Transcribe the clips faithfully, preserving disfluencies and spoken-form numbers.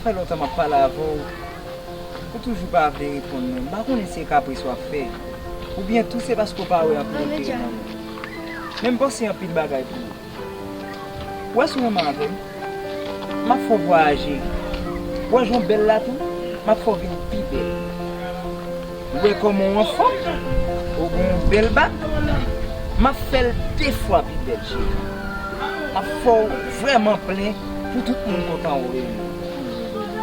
Fè lontan m ap pale avè w, ou toujou pa vle reponn mwen. M pa konnen si se kapris w ap fè, oubyen tou se paske w pa wè anpil enterè nan mwen. Men m panse anpil bagay pou ou. Ou wè si w renmen avè m, m ap fè w vwayaje. Ou wè jan w bèl la tou, m ap fè w vin pi bèl. Ou wè kòman w anfòm, ou gen yon bèl bak, m ap fè l de fwa pi bèl, cheri. M ap fè w vrèman plen pou tout moun kontan wè w.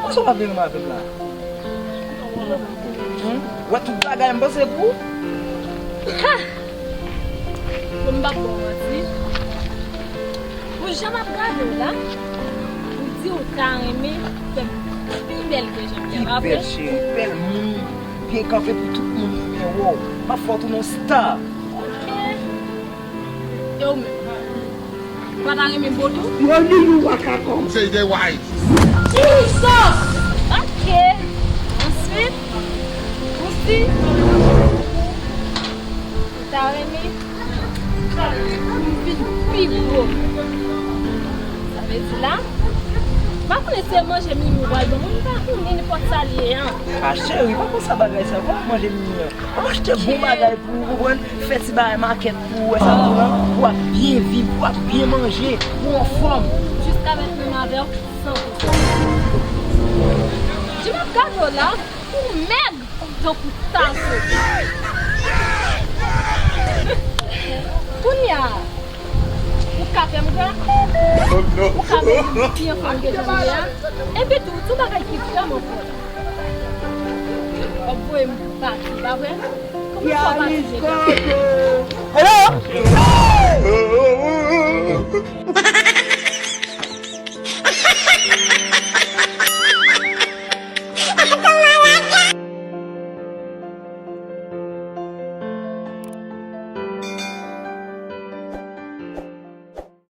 Kòman w ap vin avè m la? Hmm? Ou wè tout bagay m panse pou ou? Ha! Bon, m p ap ba w manti. Pou jan m ap gade w la, ou di ou ta renmen fè m pi bèl ke jan m ye a, pa vre? Pi bèl, cheri. Bèl moun. Byen kanpe pou tout moun renmen wè w. M ap fè w tounen yon star. Ok. E ou menm? Ou pa ta renmen bo tou? Money you waka come. Say they wise. Jesus! Ok. Answit, ou si ou ta renmen pou m vin pi gwo. Sa vle di la, m pa konnen se manje mimi w pral ban mwen, m pa konnen nenpòt sa l ye an. A cheri, pa konsa bagay sa, pa manje mimi an. An achte bon bagay pou ou, konprann? Fè ti bagay makèt pou ou, wè sa m di w lan? Pou w ap byen viv, pou w ap byen manje, pou w anfòm. Jiska mentnan m avè w san pou san. Jan m ap gade w la, ou mèg tankou taso. Kounye a, ou ka fè m gra? Ou ka fè m pi anfòm ke jan m ye a? Epi tou, tou bagay ki vrèman fò la. W ap voye m pati, pa vre? Kòman sa w pati deja? Hello?